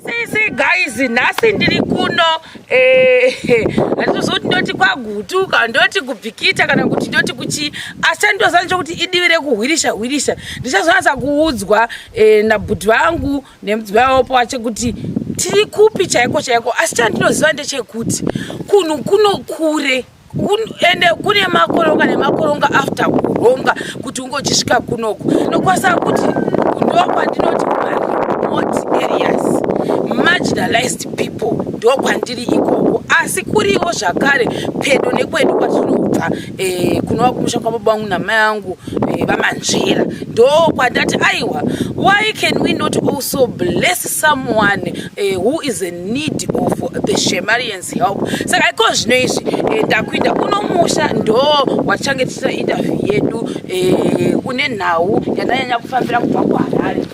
Sei sei guys, nhasi ndiri kuno eh, handitozivi kuti ndoti kwaGutu kana ndoti kuBhikita kana kuti ndoti kuchii, asi chandinoziva ndechekuti idivi rekuhwirisha hwirisha. Ndichazonatsa kuudzwa eh, nabhuti vangu nemudzimai wavo pawache kuti tiri kupi chaiko chaiko, asi chandinoziva ndechekuti kunhu kuno kure ende kune makoronga nemakoronga after kuronga kuti unge uchisvika kunoku ndinokwanisa kuti ndokwandinoti kumaremote areas, marginalized people, ndokwandiri ikoko. Asi kuriwo zvakare pedo nekwedu kwatinobva, kunova kumusha kwababa vangu namai angu, vaManzvera. Ndokwandati aiwa, why can we not also bless someone who is in need of the Shemarians help? Saka iko zvino izvi ndakuinda kuno musha, ndo watichange tichiita interview yedu une nhau yandanyanya kufambira kubva kuHarare.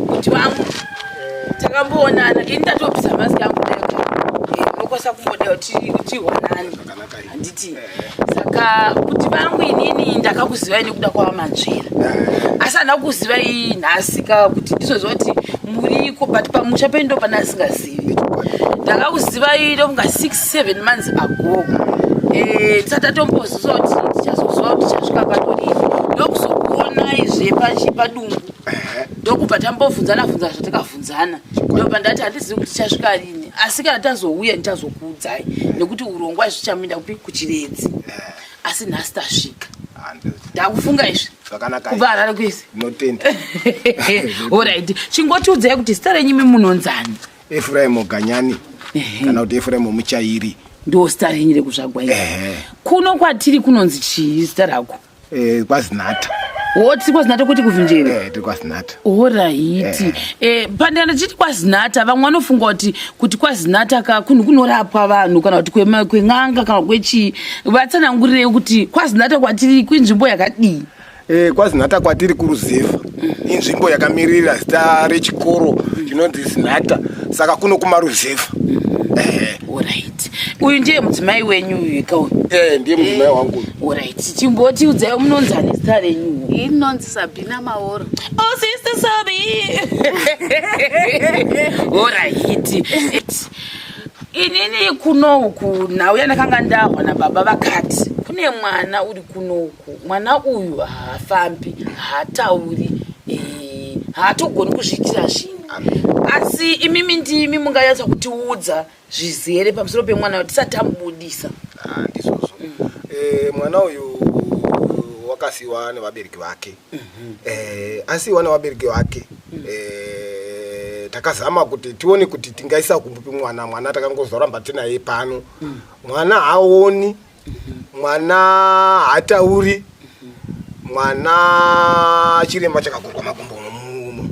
Kuti vangu takamboonana, ini ndatobvisa maski yangu deka, unokwanisa kumboda kuti tihwanani, handiti? Saka kuti vangu, inini ndakakuzivai nekuda kwavaManzvera, asi handina kukuzivai nhasi ka kuti ndizoziva kuti muriko, but pamusha penyu ndo pana asingazivi. Ndakakuzivai ndofunga 6 7 months ago, tisati tatomboziva kuti tichazoziva kuti tichasvika patorini, ndokuzokuonaizve padungu, ndokubva tambobvunzana bvunzana zvatakabvunzana. Ndobva ndati handizivi kuti tichasvika rini, asi kana tazouya ndichazokuudzai, nekuti urongwa izvi tichamuinda kupi, kuChiredzi. Asi nhasi tasvika, ndakufunga izvi Zvakanaka. kubva Harare kwese. Notenda. Alright, chingotiudzai kuti zita renyu imi munonzani? Efuraimu Ganyani kana kuti Efuraimu Muchairi. Ndo zita renyu rekuzvagwa iri? Ehe. Kuno kwatiri kunonzi chii zita rako? KwaZinata. Wo, tiri kwaZinata kuti kuVinjeri? Tiri kwaZinata. Alright, pandana tichiti kwaZinata, vamwe vanofunga kuti kwaZinata ka kunhu kunorapwa vanhu kana kuti kwen'anga kana kwechii. Vatsanangurirei kuti kwaZinata kwatiri kwinzvimbo yakadii? KwaZinata kwatiri kuruzevha, inzvimbo yakamirira zita rechikoro chinonzi Zinata, saka kuno kumaruzevha. Alright, uyu ndiye mudzimai wenyu uyu ka uyu? Ndiye mudzimai wangu. Alright, chimbotiudzai munonzani zita renyu? Inonzi Sabina Maoro. Oh, Sister Sabi. Alright, inini kunoku nhau yandakanga ndahwa nababa vakati kune mwana uri kunoku. Mwana uyu haafambi, haatauri, haatogoni kuzviitira zvinhu, asi imimi ndimi munganyatsa kutiudza zvizere pamusoro pemwana uyu tisati tamubudisa. Ah, ndizvozvo. Mwana uyu wakasiwa nevabereki vake. Asiwa nevabereki vake, takazama kuti tione kuti tingaisa kumbupi mwana. Mwana takangozoramba tinaye pano. Mwana haoni, mwana haatauri, mwana chiremba chakagurwa makumbo umo.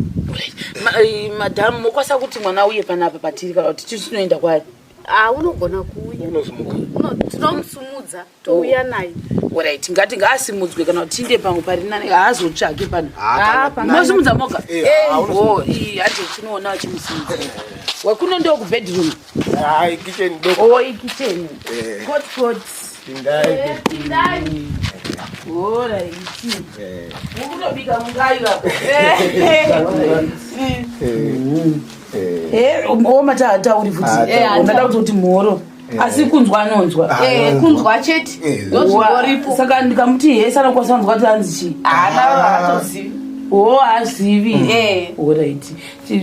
Madhamu, mokwanisa kuti mwana uye panapa patiri kana kuti tisu tinoenda kwaari? Ah, unogona kuuya. Unosumuka. Tinomusumudza touya naye. Alright, ngati ngaasimudzwe kana kuti tiinde pamwe pari nani, haazotsvaki pano. Ah, pana- Mosimudza moga? Ah, unosimudza. Oh, iyi hati tinoona vachimusimudza. Wakuno ndo kubedroom? Hai, kitchen doko. Oh, ikitchen. Kot kot. Pindai. Alright. Mukutobika mungayo apo. Eh, o mata hatauri futi. Ah, Eh, ndada kutoti mhoro. Asi kunzwa anonzwa. Kunzwa chete ndozvingoripo. Saka ndikamuti hesi anokwanisa kunzwa kuti anzi chii? Haana, haatozivi. O, hazivi. Alright.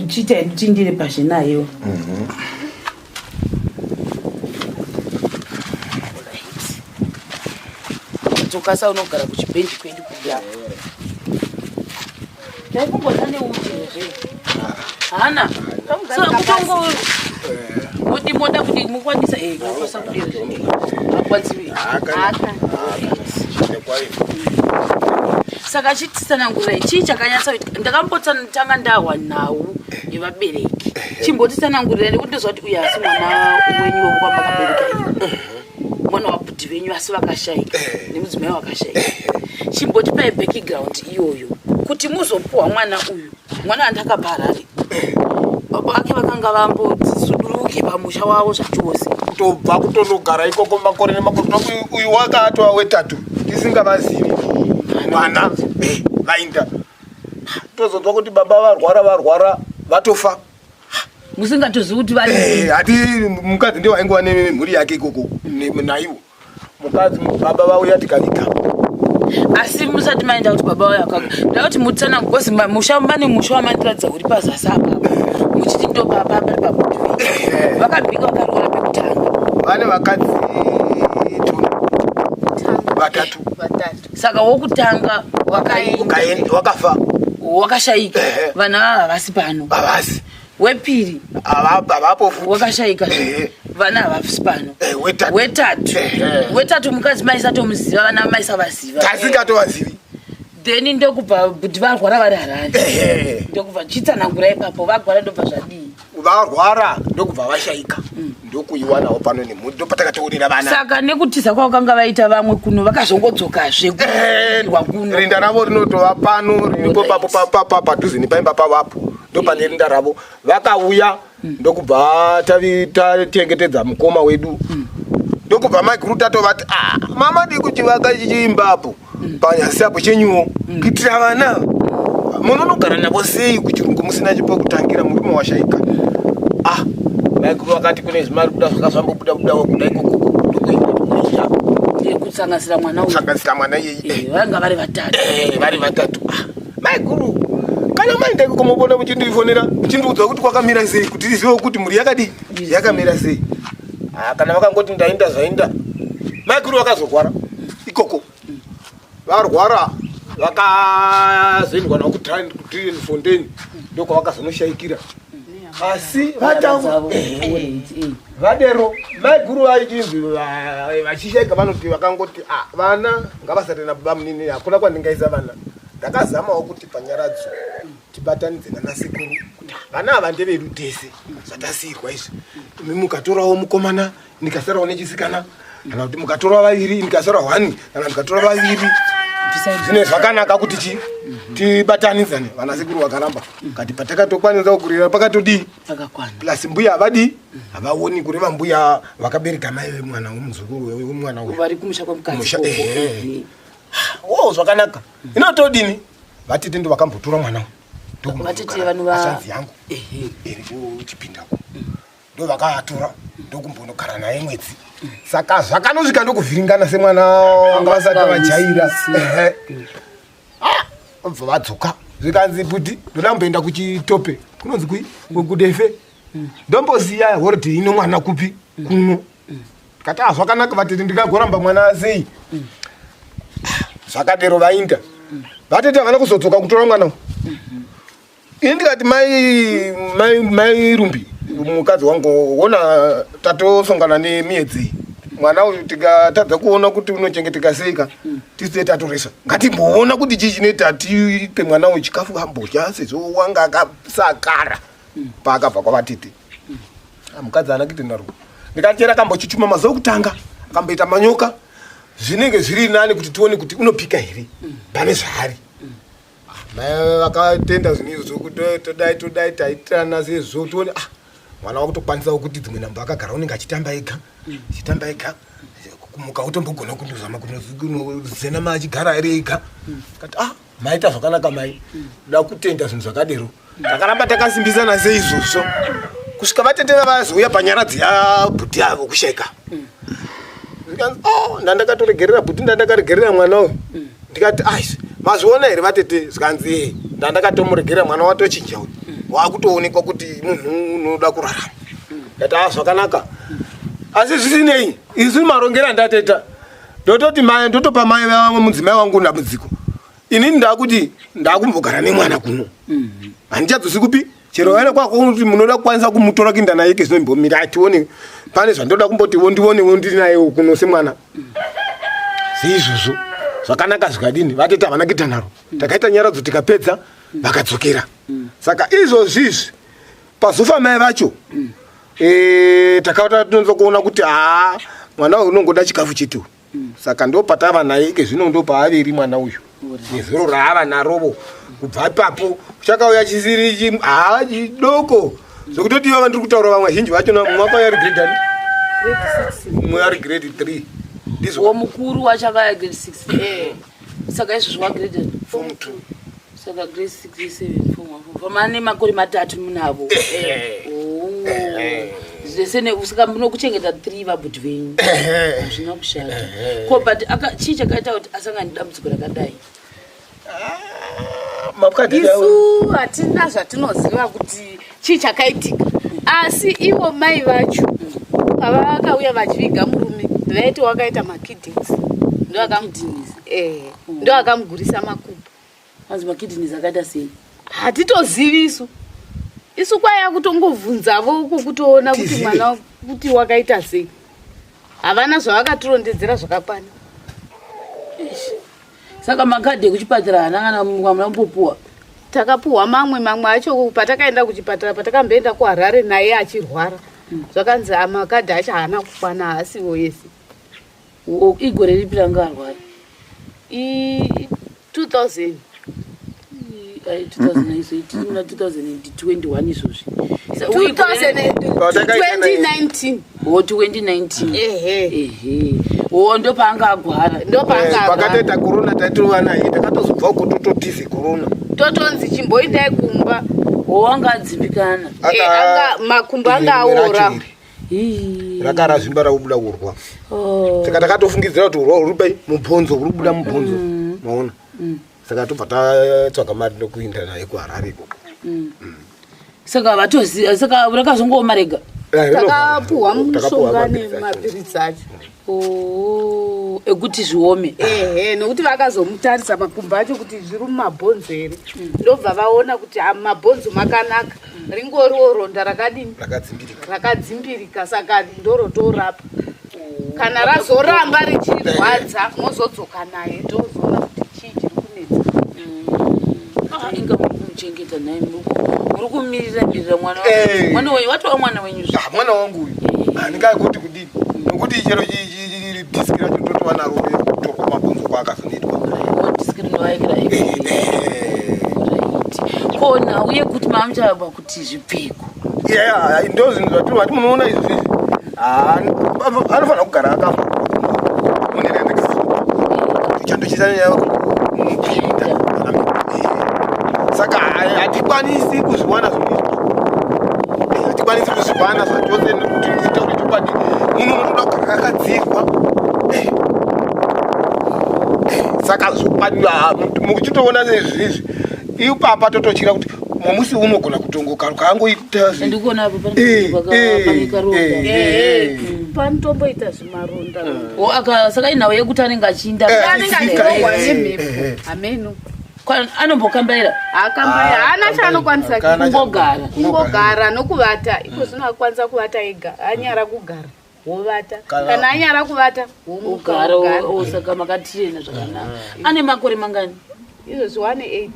Chiita tindire pashe nayo. Alright. Tokasa unogara kuchibhenji kwedu kuya. Taikungoda neuchezve. Hana. So kutongo modi moda kuti mukwanisa mukwanisa kudira akwadziwi. Saka chititsanangurai chii chakanyatsa kuitika. Ndakambotanga ndahwa nhau yevabereki, chimbotitsanangurirai nekuti ndozva kuti uyu asi mwana wenyu wekukwamakabereka iyo, mwana wabhudhi venyu, asi vakashaika nemudzimai wakashaika. Chimbotipai background iyoyo kuti muzopuhwa mwana uyu. Mwana andakabva Harare, baba vake vakanga vambotisuduruke pamusha wavo zvachose. Kutobva kutondogara ikoko makore nemakore. Uyu wakatova wetatu tisingavazivi mwana. Vainda. Tozonzwa kuti baba varwara varwara vatofa. Musingatozivi kuti vari eh, hati mukadzi ndiye waingova nemhuri yake ikoko naivo. Mukadzi baba vauya tikaviga. Asi musati maenda kuti baba vauya kwaka. Nda kuti mutsana because musha mane musha wamandiratidza uri pazasi apa. Muchiti ndo baba pari pabudu. Eh. Vakabika vakaroora pekutanga. Vane vakadzi vatatu. Saka wokutanga wakaenda wakafa. Wakashaika. Vana vava havasi pano. Havasi. Wepiri havapo futi. Wakashaika. Vana havasi pano. Wetatu. Wetatu mukadzi maisatomuziva vana maisavaziva. Tasingatovazivi. Then ndokubva kuti varwara vari Harare. Ndokubva chitsanangura ipapo vagwara ndobva zvadii? Varwara ndokubva vashaika. Ndokuiwanawo pano nemhuri ndopatakatoonera vana. Saka nekutiza kwavo kanga vaita vamwe kuno vakazongodzokazve kuirwa kuno. Rinda ravo rinotova pano riripo papo padhuze nepaimba pavapo ndopane rinda ravo. Vakauya ndokubva tachengetedza mukoma wedu. Ndokubva maiguru tatovati ah, mama dii kuchivaka ichi chiimba apo panyasi apo chenyuwo kuitira vana munonogara navo sei kuchirungu musina chipokutangira murume washaika. Ah, maiguru vakati kune zvimari kuda zvakazvambobuda buda kuda ikoko ndokuita kusanganisira mwana uyu. Kusanganisira mwana iyeye. Vanga vari vatatu. Vari vatatu. Ah, maiguru kana maenda ikoko mobona muchindifonera muchindiudza kuti kwakamira sei kuti tizive kuti mhuri yakadii yakamira sei. Ah, kana vakangoti ndaenda zvaenda. Maiguru vakazorwara ikoko. Varwara vakazoendwa navo kuDriefontein ndokwavakazonoshaikira. Asi vadero maiguru vaichinzi vachishaika vanoti vakangoti ah, vana ngavasate nababa munini hakuna kwandingaisa vana. Ndakazamawo kuti panyaradzo tibatanidze nanasekuru kuti vana ava ndevedu tese zvatasiirwa izvi. Imi mukatorawo mukomana ndikasarawo nechisikana, kana kuti mukatora vaviri ndikasara 1, kana ndikatora vaviri zvine zvakanaka kuti tibatanidzane. Vana sekuru vakaramba kati patakatokwanisa kurera pakatodii pakakwana. Plus mbuya havadi havaoni kureva mbuya vakabereka mai vemwana wemuzukuru wemwana uyu vari kumusha kwemukadzi. Musha, wo zvakanaka. Inotodini vatete ndo vakambotora mwana uyu. Vatete vanhu va Ashanzi yangu iri kuchipindako ndo vakatora ndokumbonogara naye mwedzi. Saka zvakanosvika ndokuvhiringana semwana wanga vasati vajaira. Vabva vadzoka zvikanzi kuti ndoda kumboenda kuchitope kunonzi kui kudefe ndomboziya holiday ino mwana kupi kuno. Kati ah, zvakanaka vatete ndikagoramba mwana sei. Zvakadero vainda vatete havana kuzodzoka kutora mwana uyu. Ini ndikati mai Rumbi mukadzi wangu wona tatosongana nemiedzi mwana uyu tikatadza kuona kuti unochengeteka sei ka tisite tatoresa ngatimboona kuti chii chinoita tipe mwana uyu chikafu ambodya sezvo wanga akasakara paakabva kwavatete. Mukadzi haana kuita nharo. Ndikachera akambochuchuma mazuva okutanga akamboita manyoka zvinenge zviri nani kuti tione kuti unopika here pane zvaari. Mai vakatenda zvinhu izvo kuti todai todai taitirana sezvo tione mwana wakutokwanisawo kuti dzimwe nhambo akagara unenge achitamba ega achitamba ega kumuka utombogona kundozama kunozenama achigara ari ega. Kati maita zvakanaka mai da kutenda zvinhu zvakadero. Takaramba takasimbisana seizvozvo kusvika vatete vazouya panyaradzi yabhuti yavo kushaika. Zvikanzi, oh, ndandakatoregerera bhuti, ndandakaregerera mwana uyu. Ndikati, ai, mazviona here vatete? Zvikanzi, ndandakatomuregerera mwana watochinja uyu. Wakutoonekwa kuti munhu unoda kurarama. Ndati, ah, zvakanaka. Asi zvisinei, isu marongero andateta. Ndototi mai, ndotopa mai vamwe mudzimai wangu dambudziko. Inini ndakuti ndakumbogara nemwana kuno. Handichadzosi kupi? Chero vaenda kwako kuti munoda kukwanisa kumutora kuenda naye ke zvinombomira atione pane zvandoda kumboti ndionewo ndiri naye kuno semwana. Seizvozvo zvakanaka zvikadini vatete havana kuita nharo. Takaita nyaradzo tikapedza vakadzokera. Saka izvozvi izvi pazofa mai vacho takaita tinonza kuona kuti haa mwana uyu unongoda chikafu chete uyu. Saka ndopatava naye ike zvino ndopaaviri mwana uyu nezero raava narovo kubva ipapo chakauya chisiri haa chidoko zvekutoti ivava ndiri kutaura vamwe vazhinji vacho mumwe akauya ari grade ani mumwe ari grade 3 ndizvo mukuru wachakauya grade 6 saka izvozvo wa grade form 2. Saka grade 6, 7, 4, 4, mane makore matatu munavo. Oh. Zvese ne saka munokuchengeta 3 vabhuti venyu. Hazvina kushata. Ko but aka chii chakaita kuti asangane nedambudziko rakadai? Mapukadhi Isu hatina zvatinoziva kuti chii chakaitika, asi ivo mai vacho pavakauya vachiviga murume vaiti wakaita makidneys, ndo akamugurisa makumbo. Hanzi makidneys akaita sei? Hatitozivi isu, isu kwaiya kutongovhunzavo uko kutoona kuti Tizive. mwana kuti wakaita sei. Havana zvavakatirondedzera zvakakwana. Saka makadhi ekuchipatara haana kana hamuna kumbopuwa? Takapuhwa mamwe, mamwe acho patakaenda kuchipatara, patakamboenda kuHarare naye achirwara, zvakanzi makadhi acho haana kukwana, haasiwo ese. Igore ripi ranga arwara? I 2000. Ai, 2000 izvo, tiri muna 2021 izvozvi. 2019. O, 2019. Ehe. Ehe, o, ndopaanga agwara. Ndopaanga agwara. Pakatoita corona taitova naye, takatozobva uko tototize corona. Totonzi chimboindai kumba. O, wanga adzimbikana. Makumbo anga aora. Ii. Rakarazvimba rakubuda urwa. Oh. Saka takatofungidzira kuti urwa huri pai mubhonzo, huri kubuda mubhonzo, maona? Saka tobva tatsvaga mari ndokuinda naye kuHarare ikoko. Saka vatoziva, saka rakazongooma rega? Takapuhwa Takapuhwa mushonga mapiritsi acho. nemapiritsi acho. Oh, ekuti zviome. Ehe, nokuti vakazomutarisa makumbo acho kuti zviri mumabhonzo here, ndobva vaona kuti ah, mumabhonzo makanaka, ringoriwo ronda rakadini? Rakadzimbirika. Rakadzimbirika, saka ndorotorapa. Kana razoramba richirwadza mozodzoka naye, tozoona kuti chii chiri kunetsa. Ah, inga muri kumuchengeta nhai, muri kumirira mirira mwana Eh. mwana wenyu, watova mwana wenyu zve. Ah, mwana wangu uyu handingakuti kudini, nokuti chero dhiski racho totova naro rekutorwa mabhonzo kwaakazonoitwa. Diski rinovaikira. Right, ko nhau yekuti maamuchavabva kuti zvipfeko? Yeah, ndo zvinhu zvatiri munoona izvi izvi. Anofanira kugara akafa chando chichanyanya mupinda, saka hatikwanisi kuzviwana zvinhu izvi. Hatikwanisi kuzviwana zvachose, nekuti nditaure chokwadi, munhu unotoda kugara akadzirwa. Saka zvokwadi muchitoona izvi ipapa tototyira kuti mumusi unogona kutongokaruka angoita Ndikuona apo pane karonda. Ehe, panotomboita zvimaronda. O, saka inhau yekuti anenge achiinda Anenge Achitsika, achirohwa nemhepo. Hameno. Anombokambaira? Akambaira haana chaanokwanisa. Kana Kungogara. Kungogara nokuvata. Iko zvino akwanisa kuvata ega, anyara kugara wovata, kana anyara kuvata womuka. Ugara. Wogara. Saka makatirena zvakanaka. Ane makore mangani? Izvozvi wane 8.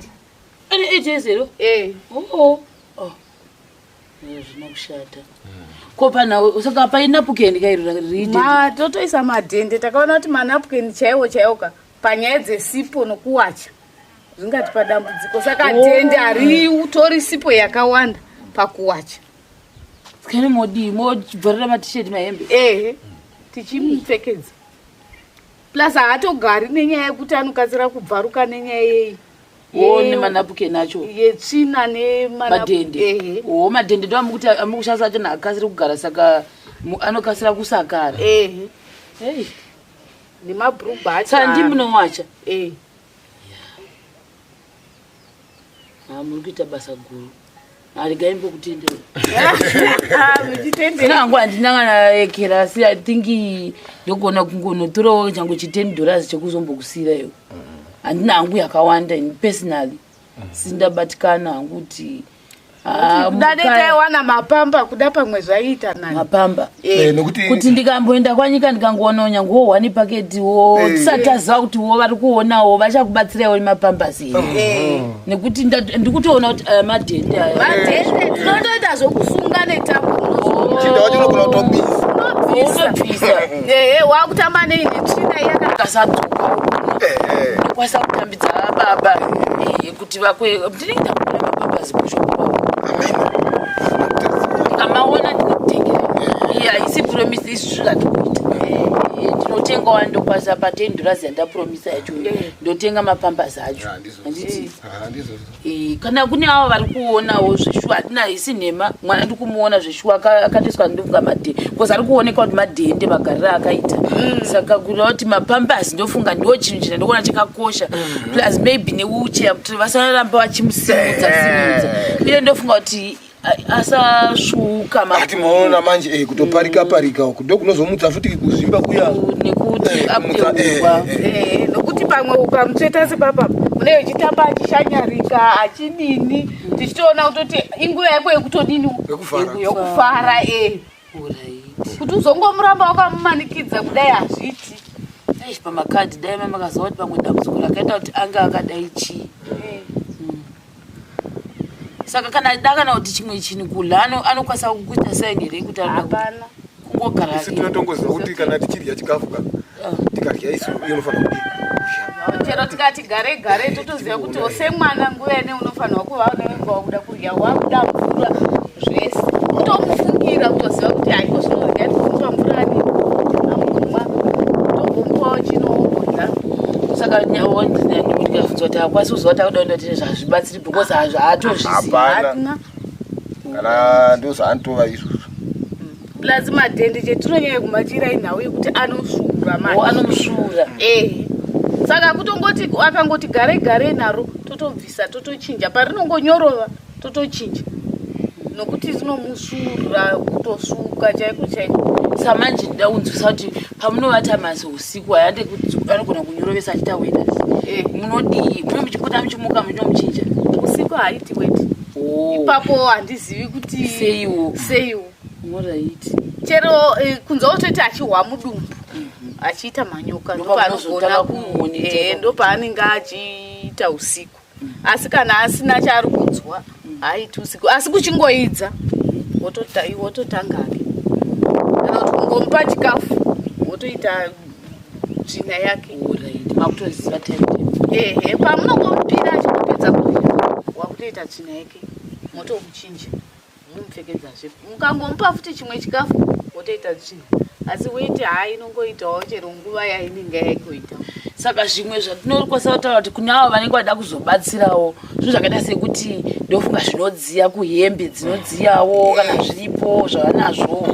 Ane 8 years here? Eh. Oh. Zvina kushata. Ko panhau, saka painapukeni kairo riite? Totoisa madhende. Takaona kuti manapukeni chaiwo chaiwo ka, panyaya dzesipo nokuwacha zvingatipa dambudziko, saka dhende haritori sipo yakawanda pakuwacha. Sikani modii, mobvarira matisheti, mahembe? Ehe, tichimupfekedza. Plus haatogari nenyaya yekuti anokasira kubvaruka nenyaya yei? O, nemanapukeni acho. Yetsvina Madhende. Ehe. O, madhende ndo amukuti amukushandisa acho haakasiri kugara, saka anokasira kusakara. Ehe. Hey. Nemabhurugwa acho. Saka ndi munowacha? Eh. Ha, muri kuita basa guru, haregai mbokutendera. Muchitendera. Hangu handina kana ekera, asi I think ndogona kungonotorawo changu chi $10 chekuzombokusiyira iwo. Handina hangu yakawanda ini personally, sindabatikana hangu kuti ah, Kuda netaiwana mapamba, kuda pamwe zvaiita nani. Mapamba. Nokuti Kuti ndikamboenda kwanyika ndikangoonawo nyange wo one packet wo, tisati taziva kuti wo vari kuonawo vachakubatsiraiwo nemapambasi here, nekuti ndikutoona kuti aya madhende aya. Madhende tinotoita zvokusunga netambo. Chinda wacho unogona kutobisa. Unobvisa. Unobvisa. Ehe, wakutamba nei netsvina iyaka. Kasadzoka ndokwanisa kutambidza baba kuti vakwe. Ndinenge ndakuona mapambazi kushopo, ndikamaona ndinokutengera. Iye haisi promise, izvi zvatikuita, ndinotenga. anenge wandokwanisa pa 10 dollars yandapromisa yacho ndotenga mapampers acho. Ah, ndizvo. Handiti? Ah, ndizvozvo. Kana kune avo vari kuonawo zveshuwa, hatina isi nhema, mwana ndi kumuona zveshuwa akatoiswa ndofunga madhende, because ari kuoneka kuti madhende magariro akaita. Saka kureva kuti mapampers ndofunga ndo chinhu china ndokuona chakakosha, plus maybe newheelchair kuti vasaramba vachimusimudza simudza, uye ndofunga kuti asasvuka. Ati maona manje kutoparika parika uku ndokunozomutsa futi kuzvimba kuya. Nekuti Kumutsa, apeurwa. Nokuti pamwe ukamutsveta sepapapa, unenge uchitamba achishanyarika achidini, tichitoona kutoti inguva yako yekutodini. Yekufara. Yokufara. Alright. Kuti uzongomuramba wakamumanikidza kudai hazviiti. Eish, pamakadhi dai mamakaziva kuti pamwe dambudziko rakaita kuti anga akadai chii. Saka kana da kana kuti chimwe chinhu kudya, anokwanisa kuita saini here kuti anoda Hapana. kungogara Isu hake? tinotongoziva kuti kana tichidya chikafu ka, tikarya isu, iye unofanira kudii? Kudya. Chero tikati gare gare, totoziva kuti semwana nguva ine unofanirwa kuva unenge wakuda kurya, wakuda mvura, zvese kutomufungira, kutoziva kuti haiko zvinorya, tikomupa mvura ani amumwa, tombomupawo chinoodya. Saka ndikabvunzwa kuti hakwanisi kuziva kuti akuda kundoti zvazvibatsiri because haatozvizivi. Hapana. Hatina. Kana ndozvaanotova izvozvo. Plus madhende chetinonyanya kumachira inhau yekuti anosvuura O manje. Anomusvuura. Ehe, saka kutongoti akangoti gare gare naro, totobvisa, totochinja parinongonyorova, totochinja nokuti rinomusvuura kutosvuka chaiko chaiko. Samanje ndida kunzwisa kuti pamunovata mazi usiku hayande anogona kunyorovesa achiita weta, munodii? Mune muchipota muchimuka muchinomuchinja? Usiku haiti weti. Oh. Ipapo handizivi kuti Seiwo. Seiwo. Alright. Chero kunze kutoti achihwa mudumbu achiita manyoka, Ndopamunozotanga ndopaanogona kumumonita. Ndopaanenge achiita usiku, asi kana asina chaari kunzwa haaiti usiku, asi kuchingoidza wototangake, kana kuti kungomupa chikafu wotoita tsvina yake. Alright, makutoziva time. Ehe, pamunongomupira achingopedza kudya wakutoita tsvina yake, motomuchinja, mumupfekedzazve, mukangomupa futi chimwe chikafu wotoita tsvina, asi weti haa inongoitawo chero nguva yainenge yaikoita. Saka zvimwe zvatinokwanisa kutaura kuti kune avo vanenge vada kuzobatsirawo, zvinhu zvakaita sekuti ndofunga zvinodziya, kuhembe dzinodziyawo kana zviripo zvavanazvo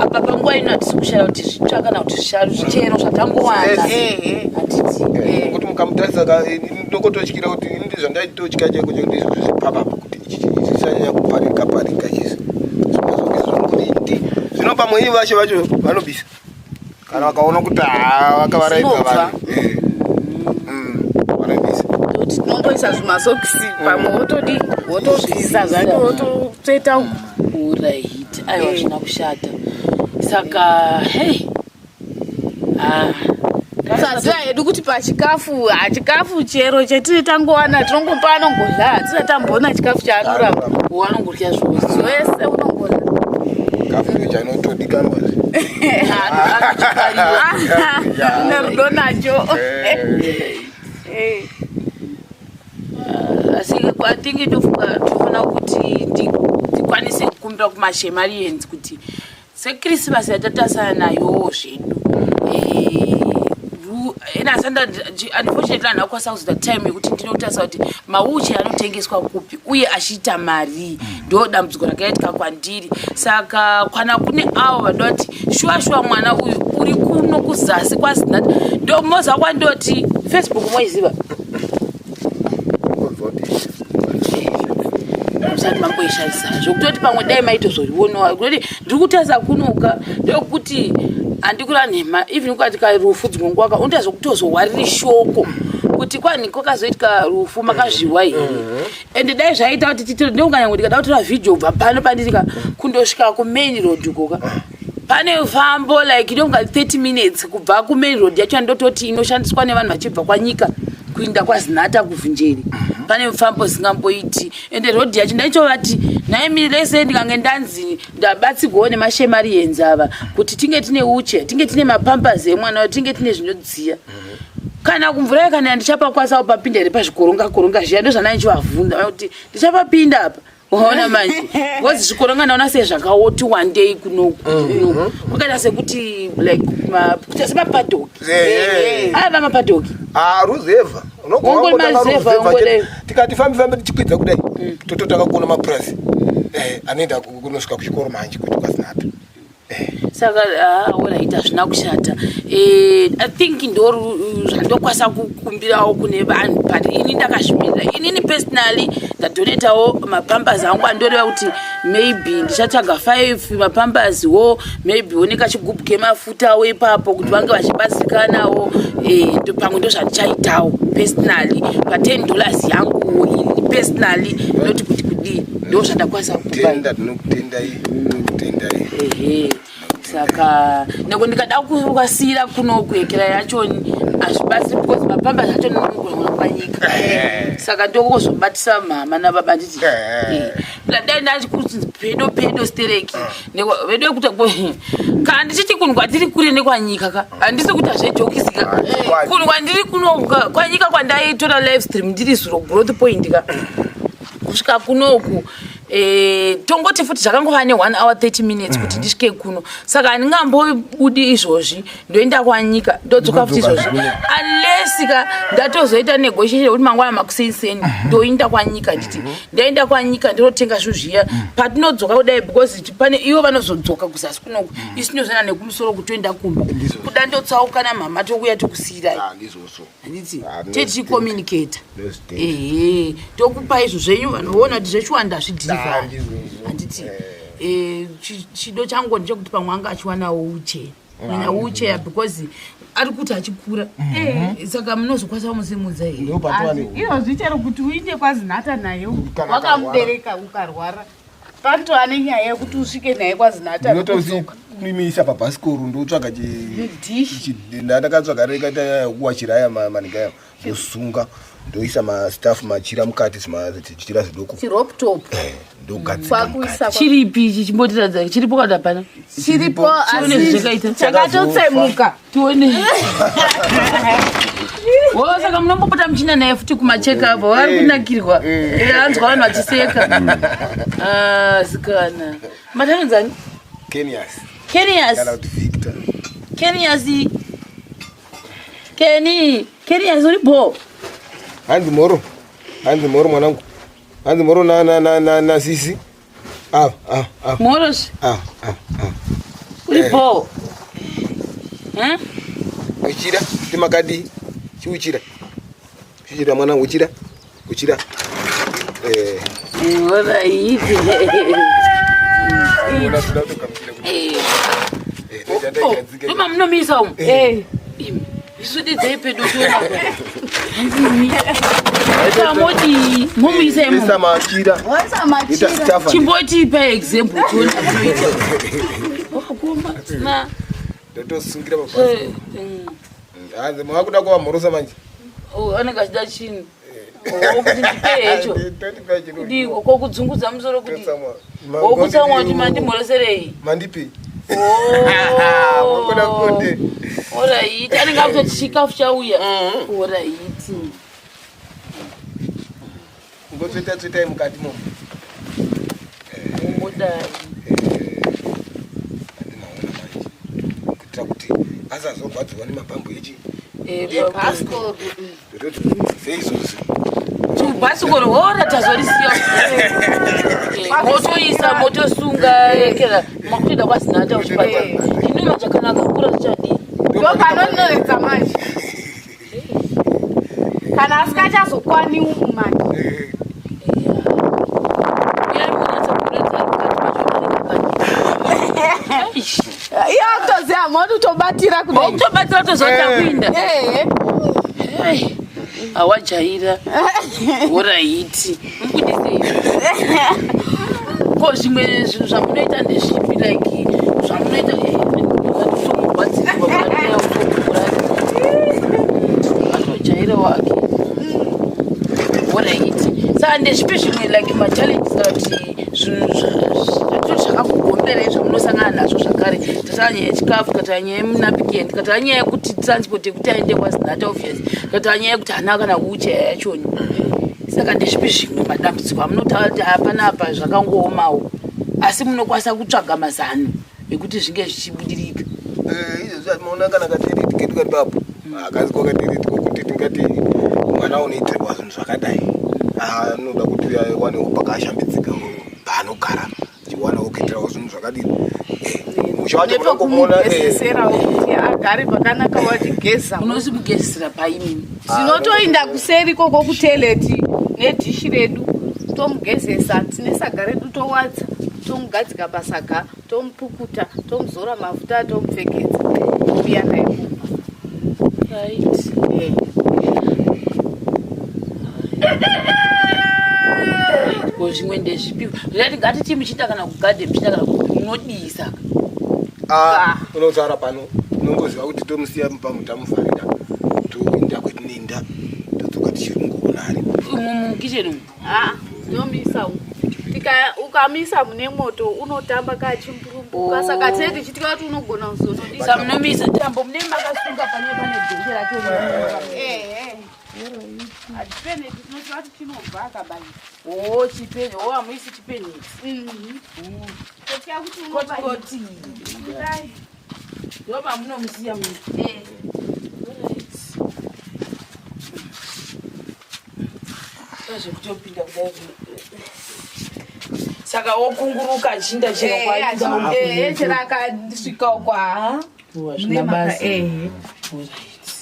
apa panguva ino, hatisi kushaya kuti zvitsva kana kuti zvisharu, zvichero zvatangowana. Hatiti? Kuti mukamutarisa ka, ndokototyira kuti ini ndizvandaitotya chaiko chaiko ndizvo zvipapapo kuti ichi zvisanyanya kuparika parika izvi kuti zvino pamwe ivo vacho vacho vanobisa kana vakaona kuti haa vakavaraidza Zvinobva. vanhu. Vanobisa. Kuti tinomboisa zvimasokisi pamwe, wotodii, wotobvisa zvacho, wototsveta uku. Alright, aiwa, zvina kushata. Saka hei, ah. Saziva hedu kuti pachikafu, hachikafu chero chetiri tangowana tinongopa, anongodya, hatisati tamboona chikafu chaanoramba. Wanongorya zvose. Zvese unongodya. Kafu ndicho chainotodikanwa. Une rudo nacho. Asi I think ndofunga tofanira kuti tikwanise kukumbira kumashemarians kuti sekrisimasi yatatasana nayowo zvedu, asanda unfortunately handina kukwanisa kuzoita time yekuti ndinotarisa kuti mawheelchair anotengeswa kupi uye achiita mari. Ndo dambudziko rakaitika kwandiri. Saka kana kune avo vanoda kuti shuwa shuwa mwana uyu uri kuno kuzasi kwazinata, ndo moziva kwandoti Facebook moiziva. Kunzwa kuti Musati mamboishandisa zvokutoti pamwe dai maitozorionawo kuti ndiri kutarisa kunoka, ndokuti handikura nhema, even ukatika rufu dzimwe nguva ka unoita zvokutozorwariri shoko kuti kwani kwakazoitika rufu makazviwa here. Ende dai zvaita kuti titore, ndokunganyangwe ndikada kutora vhidhiyo kubva pano pandirika kundosvika kumain road koka, pane fambo like ndonga 30 minutes kubva kumain road yacho ndototi inoshandiswa nevanhu vachibva kwanyika kuinda kwazinata kuvhunjeri, pane mufambo zingamboiti. Ende road yacho ndaichovati nhaimi lese ndikange ndanzi ndabatsigwawo nemashemarians ava kuti tinge tine uche, tinge tine mapampers emwana, tinge tine zvinodziya kana kumvura kana ndichapakwanisa kupapinda here pazvikoronga koronga zviya. Ndozvanai ndichivavhunza kuti ndichapapinda apa. Waona manje, because zvikoro nga ndaona sezvakawoti wandei kunoku kunoku kwakaita sekuti like kuita semapadoki. Ava mapadoki. Ah, ruzevha. Unogona Ungori kungotanga maruzevha, ruzevha ungori- chete. Tikati fambi fambi tichikwidza kudai, tototanga kuona mapurazi anoenda kunosvika kuchikoro manje kuti kwazinata. Saka alright, hazvina kushata. I think ndo zvandokwanisa kukumbirawo kune vanhu, but ini ndakazvimirira. Inini personally ndadonetawo mapampers angu, andoreva kuti maybe ndichatsvaga 5 mapampers-wo, maybe wo nekachigubhu kemafutawo ipapo kuti vange vachibatsirikanawo. Pamwe ndo zvandichaitawo personally pa$10 yanguwo. Ini personally ndoti kuti kudii, ndo zvandakwanisa kupa. Tenda, tinokutendai, tinokutendai. Ehe, saka neko ndikada kukasira kuno kuekera yacho hazvibatsiri, because mapampers acho ndinogona panyika, saka ndokozobatisa mama nababa nditi dai ndati kuti pedo pedo stereki vedu yekuti kana ndichiti kunhu kwatiri kure nekwanyika ka, handisi kuita zvejokisi ka. Chokwadi. Kunhu kwandiri kuno kwanyika kwandaitora live stream ndiri zuro Growth Point ka, kusvika kunoku tongoti futi zvakangova ne1 hour 30 minutes kuti ndisvike kuno. Saka handingambobudi izvozvi ndoenda kwanyika, ndodzoka futi Ndodzoka izvozvi, zvino. unless ka ndatozoita negotiation yekuti mangwana makuseniseni ndoinda kwanyika. Nditi ndaenda kwanyika, ndinotenga zvinhu zviya patinodzoka kudai, because pane ivo vanozodzoka kuzasi kunoku, isu tinozoenda nekumusoro kutoenda kumba. Ndizvo. Kuda ndotsaukana mhama, tokuya tokusiyirai. Ah, ndizvozvo. Handiti Ah, tichicommunicata? Ndozvitenda. Ehe, tokupa izvo zvenyu, vanoona kuti zvechiwa ndazvidhirivha. Ah, ndizvozvo. Handiti chido changu ndechekuti pamwe anga achiwanawo wheelchair, kunyanya wheelchair, because ari kuti achikura. Saka munozokwanisa kumusimudza here? Ndopatova ne Izvozvi chero kuti uinde kwaZinata naye Kana wakamubereka ukarwara, panotova nenyaya yekuti usvike naye kwaZinata nokudzoka. Ndinotosimisa pabhasikoro, ndotsvaga Dhishi. Ndandakatsvaga rekaita kuwachiraya maninga ayo, ndosunga, ndoisa mastaff machira mukati, zvichira zvidoko. Chiroptop. Ndogadzika. Kwakuisa Chiripi ichi? Chimbotiradza, chiripo kana hapana? Chiripo. Chione Asi zvakaita. chakatotsemuka. Tione wo. Saka munombopota muchienda naye futi kumacheckup? Vari kunakirwa. Anzwa vanhu vachiseka. Ah, sikana matanonzani? Kenias. Kenias. Kana kuti Victor. Kenias, Keni, Kenias, uri bo? Hanzi moro, hanzi moro mwanangu, hanzi moro na na na na na sisi. Ah ah ah. Moros. Ah ah ah. Uri bo? Uchira timakadi chiuchira, chiuchira mwanangu, uchira, uchira. Alright. Ona toda kutogamuchira kuti ndoita. Ndoma munomisa umu. Isudidzei pedo tiona. Samoti mumuisa Isa imomo. machira. Waisa Ita machira. staff. Chimbotipa example tione zvinoita. Wakakoma na Ndotosungira pabhasikoro. Hanzi makuda kuvamhorosa manje. Oh, anenge achida chinhu. Oh, kuti ndipe hecho. Kudiko kokudzungudza musoro kuti wokutsamwa kuti mandimhoroserei. Mandipi. Oh. Wakuda konde. Alright, anenge akutoti chikafu chauya. Alright. Ngotsveta tsvetai mukati momo. Ungodai. Andinaona manje. Kuitira kuti asazorwadziwa nemabhambu echi. Bhasikoro. Seizvozvi. Bhasikoro hora tazorisiya. Motoisa, motosunga ekera makutoenda kwaZinata kuchipatara. Ino machakanaka kura zvichadii? Ndo panonetsa manje kana asikachazokwani umu manje. Uyai munatsa kuratidza mukati macho anenge. Iye akutoziva moti utobatira kudai. Okutobatira tozota kuinda. Ehe. Awajaira. Alright, mubudisei. Ko zvimwe zvinhu zvamunoita ndezvipi? Like zvamunoita tomurwadzirwa, atojaira wake. Alright, saka ndezvipi zvimwe, like machallenges kana kuti zvinhu zvakakugomberai zvamunosangana nazvo zvakare? Tatava nyaya yechikafu, tatava nyaya yemunapkin, tatava nyaya yekuti transport yekuti aende kwaZinata obvious, tatava nyaya yekuti hana kana wheelchair yachoni. Saka ndezvipi zvimwe madambudziko amunotaura kuti hapana apa zvakangoomawo, asi munokwanisa kutsvaga mazano ekuti zvinge zvichibudirika? Eh, izvezvi atinoona kana katereti kedu kari papo hakazi kwakatereti kokuti tingati mwana unoitirwa zvinhu zvakadai anoda kuti awanewo pakashambidzika paanogara chiwanawo kuitirawo zvinhu zvakadini eh, musha wacho munongomuona eh. kuti agare pakanaka wachigeza. Unosimugezesera paimini? Tinotoinda kuseri koko kuteleti nedhishi redu tomugezesa, tine saga redu towadza, tomugadzika pasaga, tomupukuta, tomuzora mafuta, tomupfekedza, touya naye kumba. Right. Eh. Ko zvimwe ndezvipi? Ndati ngatiti muchiita kana kugadhe muchiita kana kupi munodii saka? Ah, unotaura pano unongoziva kuti tomusiya pamutamufarira toenda kwetinoenda todzoka tichiri kungoona ari umu mukitchen umu. Ah, tomuisa umu. Ukamisa mune moto unotamba kachimburumbuka. Oh. Saka tinenge tichitya kuti unogona kuzonodisa. Saka munomisa tambo mune makasunga pane pane dhenge racho. Ehe. Hatipeneti, tinotya kuti chinobva akabaira. Oh, chipeni. Oh, hamuisi chipeneti. Totya kuti unobaira. Koti koti. Kudai. Ndo mamunomusiya muno. Eh. Zvekutopinda kudai. Saka wokunguruka achinda chero kwaita. Ehe, chero akasvika uko haa. Hazvina basa. Ehe.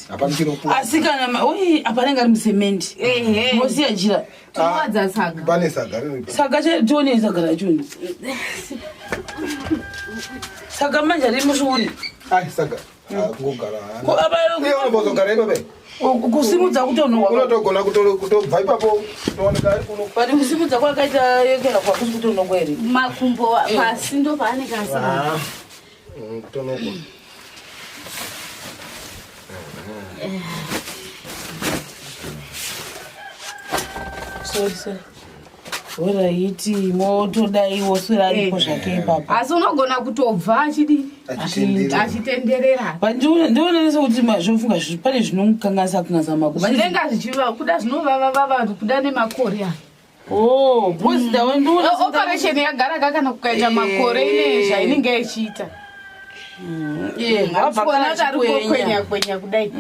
Hapana chiro kupuwa. Asi kana oi apa anenge ari musemendi. Ehe. Mosiya jira. Tinowadza saga. Pane saga riripo. Saka tione saga racho. Saka manje riri mushure. Ai saga. Ah, kungogara. Ko apa Iye unombozogara ipapo. kusimudza kutonhuwa. Unotogona kutobva ipapo kutooneka ari kuno. But kusimudza kwakaita yekera kwakusi kutonongwa here? Makumbo pasi ndo paanenge asimudza. Ah. Kutonogwa. Sorry, sorry. Horaiti motodai woswera aripo zvake ipapo. Asi unogona kutobva achidi Achitenderera. achitenderera. But ndiona sekuti zvofunga pane zvinomukanganisa kanganisa makumbo. Zvinenge zvichiva kuda zvinovava vava kuda nemakore aya. Oh, because ndiona Operation yagara ka kana kukaita makore ine zvainenge ichiita. Eh, wabva Kuona kana kuti ari achikwenya. kukwenya kwenya kudai.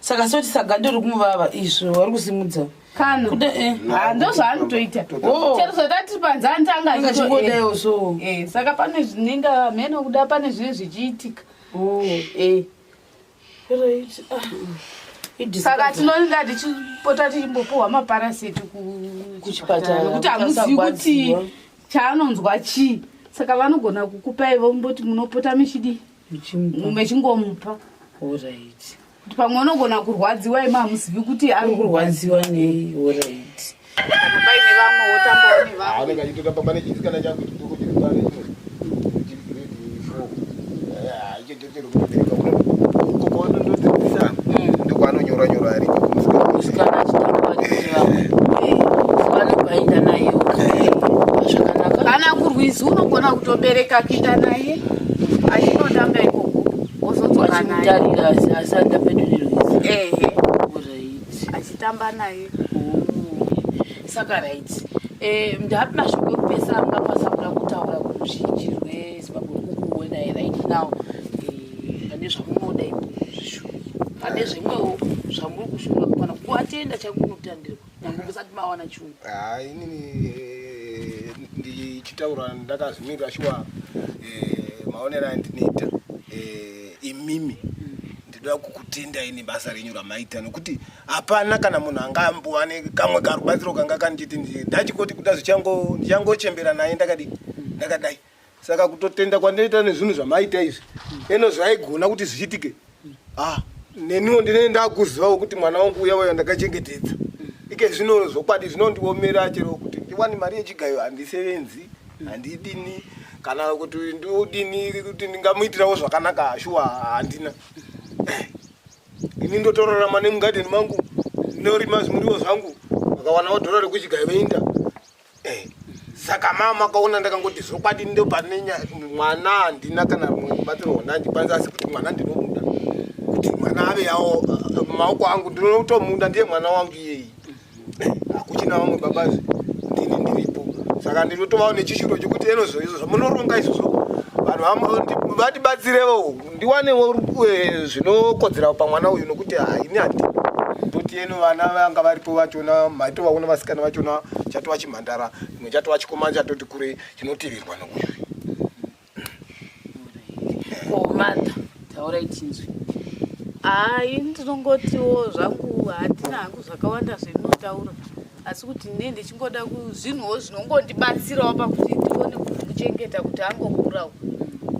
Saka soti saga ndori kumuvava izvo vari kusimudza. Kana. Kuda eh. Ah, ndozvaanotoita. Oh. Chero zvatati panze anotanga Anga achingodaiwo so. Eh, saka pane zvinenge mheno kuda pane zvinenge zvichiitika. Oh. Eh. Right. Ah. Saka tinonga tichipota tichimbopuhwa maparaseti Kuchipatara, nekuti hamuzivi kuti asagwadziwa. chaanonzwa chii. Saka vanogona kukupai vomboti munopota muchidi muchingomupa. Alright. Kuti pamwe unogona kurwadziwa imi hamuzivi kuti ari Ari kurwadziwa nei? Alright. Kana paine vamwe wotambawo nevamwe. Anenge achitotamba pane chisikana changu chidoko chiri pane chino. Chiri grade 4. Ah, icho chiri kutobereka kuno. Koko wanondodzidzisa. Ndokwaanonyora nyora ari kumusikana. Musikana achitamba nevamwe. Vanobva naye zvakanaka. Kana kurwizi unogona kutobereka kuita naye achinotamba ikoko wozodzoka naye. Achimutarira asati pedo nerwizi. Ehe, Alright. achitamba naye. Oh. Saka right. Eh, ndapi mashoko ekupesa amungakwanisa kuda kutaura kuruzhinji rweZimbabwe ruri kukuonai right now pane zvamunoda izvo pane zvimwewo zvamuri kushura kana kuvatenda chakunotandirwa nyangwe musati mawana chungu. Ah, inini ndichitaura ndakazvimirira shuwa maonero andinoita imimi ndinoda kukutendai nebasa renyu ramaita nokuti hapana kana munhu angambowane kamwe karubatsiro kanga kandichiti ndachikoti kuda ndichangochembera naye ndakadii ndakadai. Saka kutotenda kwandinoita nezvinhu zvamaita izvi eno zvaigona kuti zvichitike. Ah, neniwo ndinenge ndakuzivawo kuti mwana wangu uya uya ndakachengetedza. Ike zvino zvokwadi zvinondiomera chero kuti ndiwane mari yechigayo handisevenzi, handidini kana kuti ndiudini kuti ndingamuitirawo zvakanaka shuwa handina. Ini ndotorarama nemugadheni mangu, ndorima zvimuriwo zvangu, vakawanawo dhora rekuchigayo voenda. Saka mama kaona ndakangoti zvokwadi ndopane mwana handina kana mubatsiro wandandikwanisa, asi kuti mwana ndinomuda kuti mwana ave yawo maoko angu, ndinotomuda ndiye mwana wangu iyeyi. Hakuchina vamwe babazve, ndini ndiripo. Saka ndinotovawo nechishuro chekuti enozvo izvo zvamunoronga izvozvo, vanhu vatibatsirewo, ndiwanewo zvinokodzera pamwana uyu, nokuti haini handi toti eno vana vanga varipo vachona maitovaona vasikana vachona chatova chimhandara, imwe chatova chikomana chatoti kure chinotivirwa nokuyu. Ko mother, taurai tinzwi. Hai, ndinongotiwo zvangu handina hangu zvakawanda zvendinotaura, asi kuti ne ndichingoda zvinhuwo zvinongondibatsirawo pakuti ndione kumuchengeta kuti angokurawo,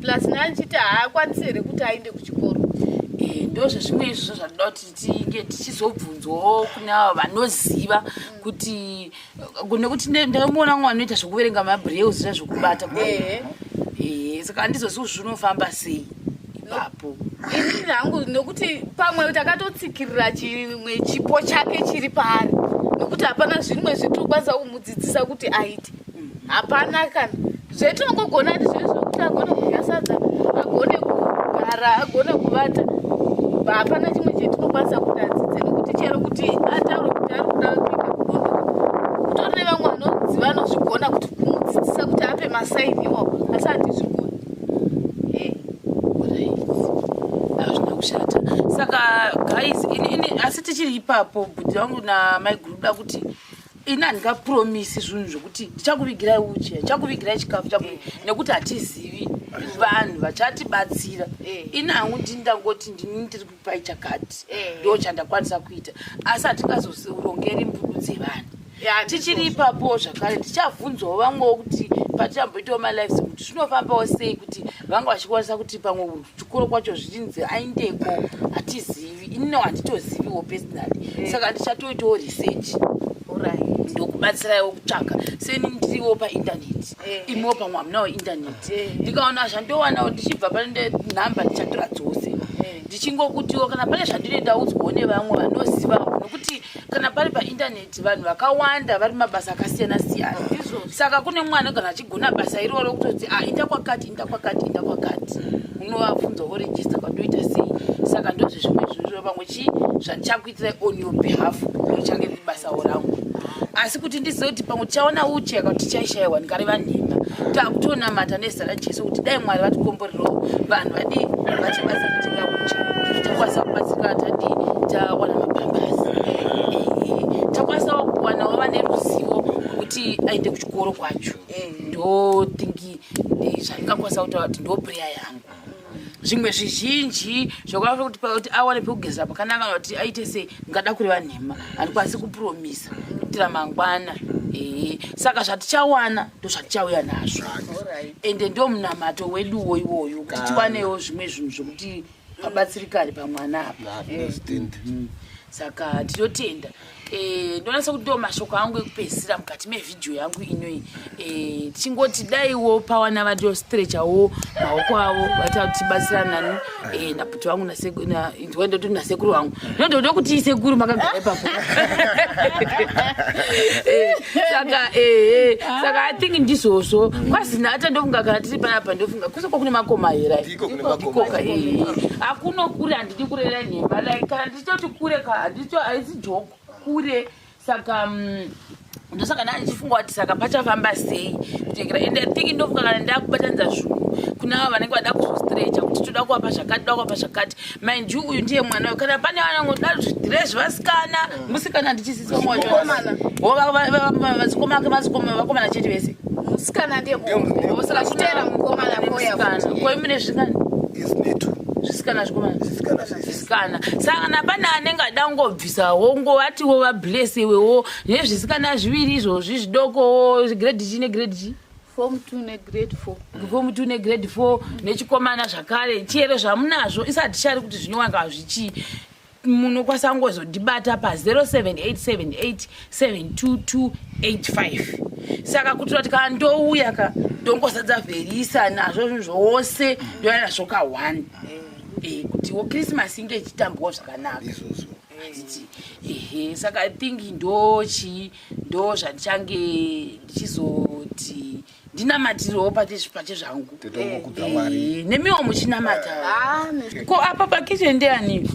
plus nandichiti haakwanisi here kuti aende kuchikoro. Ndo zvezvimwe izvozvo zvatoda kuti tinge tichizobvunzwawo kune avo vanoziva kuti nekuti ndakamuona mwe vanoita zvekuverenga mabrails zvezvokubata. Saka handizozivi zvinofamba sei ipapo. Inini hangu nekuti pamwe takatotsikirira chimwe chipo chake chiri paari, nekuti hapana zvimwe zvetinokwanisa kumudzidzisa kuti aite, hapana kana zvetinongogona ndizvezvo kuti agone kudya sadza, agone kugara, agone kuvata. Hapana chimwe chetinokwanisa kuti adzidze, nekuti chero kuti ataure kuti ari kuda kuenda kudondoka, kutori nevamwe vanoziva vanozvigona kuti kumudzidzisa kuti ape masaini iwawo, asi handizvigoni. Hazvina kushata. Saka guys, ini asi tichiri ipapo, bhudhi vangu namaiguru, da kuti ini handingapromisi zvinhu zvokuti ndichakuvigirai uchi, ndichakuvigirai chikafu, nekuti hatizivi vanhu vachatibatsira. Ini hangu ndini ndangoti ndini ndiri kupai chakati, ndo chandakwanisa kuita, asi hatingazorongeri mbudu dzevanhu. Tichiri ipapo zvakare, tichabvunzwawo vamwewo kuti patichamboitawo malives kuti zvinofambawo sei kuti vanga vachikwanisa kuti pamwe chikoro kwacho zvichinzi aindeko. Hatizivi, inino handitoziviwo personally, saka ndichatoitawo research ndokubatsiraiwo kutsvaka. Seni ndiriwo paindaneti, imiwo pamwe hamunawo indaneti. Ndikaona zvandowanawo ndichibva pane nhamba ndichatora dzose, ndichingokutiwo kana pane zvandine ndaudzwawo nevamwe vanozivawo, nokuti kana pari paindaneti vanhu vakawanda vari mabasa akasiyana siyana. Saka kune mwana kana achigona basa iroro kutoti a inda kwakati, inda kwakati, inda kwakati, unovabvunza worejista kwandoita sei. Saka ndozvezvimwe izvozvo pamwe chii zvandichakuitirai on your behalf, ndochange riri basawo rangu. Asi kuti ndizive kuti pamwe tichaona uchi kana kuti tichaishayiwa, ndikareva nhema. Takutonamata nezita raJesu kuti dai Mwari vatikomborerewo, vanhu vadii vatibatsira kutenga uchi, takwanisa kubatsirikana, tadii tawana mapambasi, takwanisawo kuwanawo vane ruzivo rwekuti aende kuchikoro kwacho. Ndo thinki zvandingakwanisa kutaura kuti ndo prayer yangu. Zvimwe zvizhinji zvakafa kuti kuti awane pekugezera pakanaka kana kuti aite sei, ndingada kureva nhema, handikwanisi kupromisa kuitira mangwana. Ehe, saka zvatichawana ndo zvatichauya nazvo, ende ndo munamato weduwo iwoyo kuti tiwanewo zvimwe zvinhu zvokuti pabatsirikane pamwana apa. Saka tinotenda. Ndonatsa kuti ndo mashoko angu ekupedzisira mukati mevhidhiyo yangu inoi. Tichingoti daiwo pawana vatostrechawo maoko avo vatatibatsira nani, nabhuti vangu ndoti nasekuru vangu, ndondoda kuti isekuru makagara ipapo. Saka I think ndizvozvo kwazinata. Ndofunga kana tiri panapa, ndofunga kusoko kune makoma here? Ndiko kune makoma. Ndikoka. Hakuno kure, handidi kureva nhema, like kana ndichitoti kure ka handito haisi joke kure. Saka ndosaka ndaa ndichifunga kuti saka pachafamba sei kutengera. And I think ndofunga kana ndakubatanidza zvinhu kuna ava vanenge vada kuzostrecha kuti toda kuvapa zvakati, toda kuvapa zvakati. Mind you, uyu ndiye mwana uyu. Kana pane vanangoda zvidhire zvevasikana, musikana ndichisisi vamwe vacho vazikoma vakomana chete vese. Musikana ndiye muhombe, achiteera mukomana koya. Koi mune zvisikana? Isinetu. Zvisikana, zvikomana? Zvisikana zvese. Zvisikana. Saka kana pane anenge ada kungobvisawo, ngovatiwo vablesiwewo nezvisikana zviviri izvozvi zvidokowo, grade chi negrade chi? Form 2 negrade 4. Form 2 negrade 4 nechikomana zvakare. Chero zvamunazvo isati chari kuti zvinowanga zvichii, munokwanisa kungozondibata pa0787872285. Saka kuitira kuti kana ndouya ka ndongozadza vherisa nazvo zvinhu zvose, ndouya nazvo ka1 kutiwo Christmas inge ichitambwawo zvakanaka. Izvozvo. Handiti? Ehe, saka I think ndo chii, ndo zvandichange ndichizoti ndinamatirewo pache zvangu. Totongokudza Mwari. Nemiwo muchinamata. Ah, ko apa pakitchen ndeyani?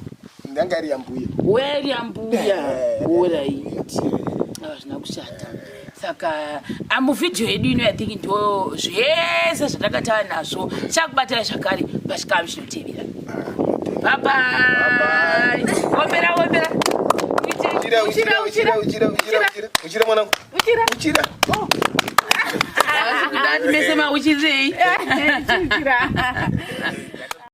Ndanga iri yambuya. Weri yambuya. Alright, hazvina kushata. Saka muvhidhiyo yedu ino, I think ndo zvese zvatakatava nazvo. Chakubatai zvakare pachikamu chinotevera. Bye bye. Ombera, ombera. Uchira, uchira, uchira, uchira, uchira, uchira, uchira mwanangu. Uchira. Uchira. Kudati mese mauchirirei? Uchira.